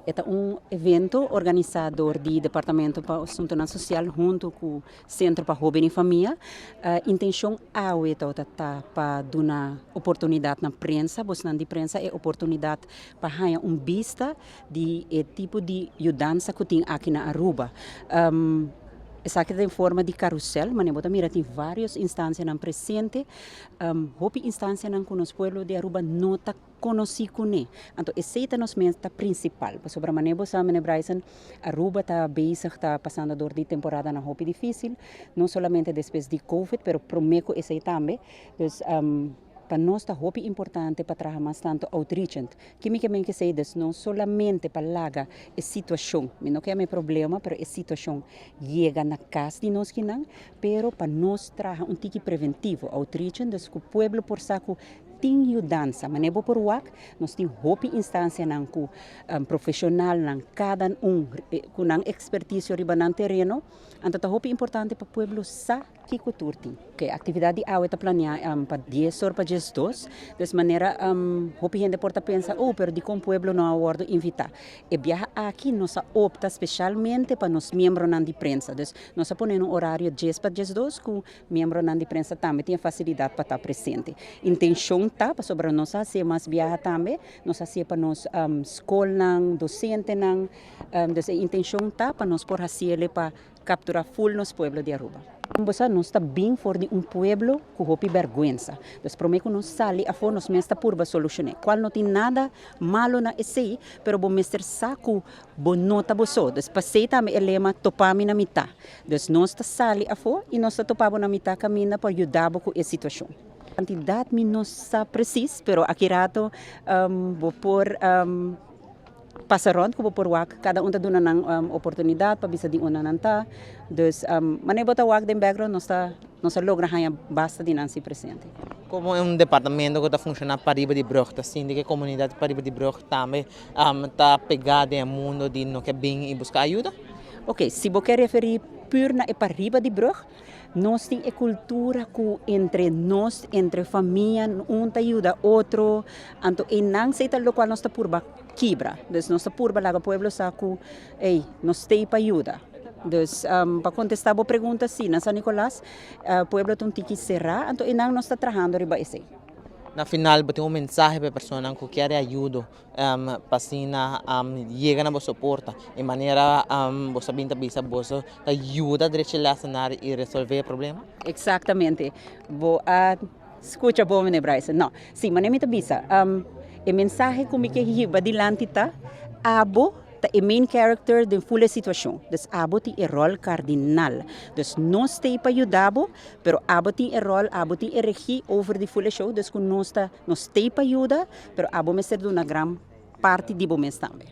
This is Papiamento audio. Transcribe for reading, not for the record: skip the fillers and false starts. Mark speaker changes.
Speaker 1: E ta un evento organisa door di Departamento pa Asuntonan Social hunto cu Centro pa Hoben y Famia. Intencion awe tawata ta pa duna oportunidad na prensa, bosnan di prensa e oportunidad pa haya un bista di e tipo di yudansa cu tin aki na Aruba. Esaki ta den forma di carusel, manera bo ta mira tin varios instancianan presente, hopi instancianan cu nos pueblo di Aruba no ta conoci cune. Anto esey ta nos meta principal, pasobra manera bo sa, meneer Bryson, Aruba ta bezig, ta pasando door di temporadanan hopi dificil, no solamente despues di covid, pero prome cu esey tambe. Dus pa nos ta hopi importante pa traha mas tanto outreachend. Ki mi ke men kesey? Dus no solamente pa laga e situacion, mi no ke yama e problema, pero e situacion yega na cas di nos kinan, pero pa nos traha un tiki preventivo, outreachend, dus cu pueblo por sa cu tin yudansa. Manera bo por wak, nos tin hopi instancianan cu profesionalnan, cada un cu nan experticio riba nan tereno, anto ta hopi importante pa pueblo sa kico tur tin. E actividad di awe ta planea pa 10 or pa 12, dus manera hopi hende por ta pensa, oh, pero dicon pueblo no a wordo invita? E biaha aki nos a opta specialmente pa nos miembronan di prensa, dus nos a pone un horario 10 pa 12 cu miembronan di prensa tambe tin e facilidad pa ta presente. Intencion ta pasobra nos a hacié mas biaha tambe, nos a hacié pa nos scolnan, docentenan, dus e intencion ta pa nos por haciele pa captura full nos pueblo di Aruba. Bo sa, nos ta bin for di un pueblo cu hopi berguensa. Dus prome cu nos sali afo nos mes ta purba solucione. Cual no tin nada malo na esey, pero bo mester sa cu bo no ta bo so. Dus pasey tambe e lema topa mi na mita. Dus nos ta sali afo y nos ta topa bo na mita caminda pa yuda bo cu e situacion. Cantidad mi no sa precies, pero aki rato bo por pasa rond cu bo por wak. Cada un ta duna nan oportunidad pa bisa di unda nan ta. Dus manera bo ta wak den background nos ta nos a logra haña basta di nan si presente.
Speaker 2: Como un departamento cu ta funciona pariba di brug ta sinti cu e comunidad pariba di brug tambe ta pega den e mundo di no ke bin y busca ayuda?
Speaker 1: Ok, si bo ke referi pur na e pariba di brug, nos tin e cultura cu entre nos, entre famia, un ta yuda otro, anto eynan si ta locual nos ta purba kibra. Dus nos ta purba laga pueblo sa cu, ey, nos t'ey pa yuda. Dus pa contesta bo pregunta, si, na San Nicolas pueblo ta un tiki cera, anto eynan nos ta trahando riba esey.
Speaker 2: Na final bo tin un mensahe pa e personanan cu kier e ayudo pa asina yega na boso porta e manera boso a bin ta bisa boso ta yuda drecha e lesenar y resolve e problema?
Speaker 1: Exactamente. Bo a scucha bon, meneer Bryson. No. Si, manera mi ta bisa, e mensahe cu mi ke hiba dilanti ta, abo ta e main character den full e situacion. Dus abo tin e rol cardinal. Dus nos t'ey pa yuda bo, pero abo tin e rol, abo tin e regie over di full e show, dus cu nos ta, nos t'ey pa yuda, pero abo mester duna gran parti di bo mes tambe.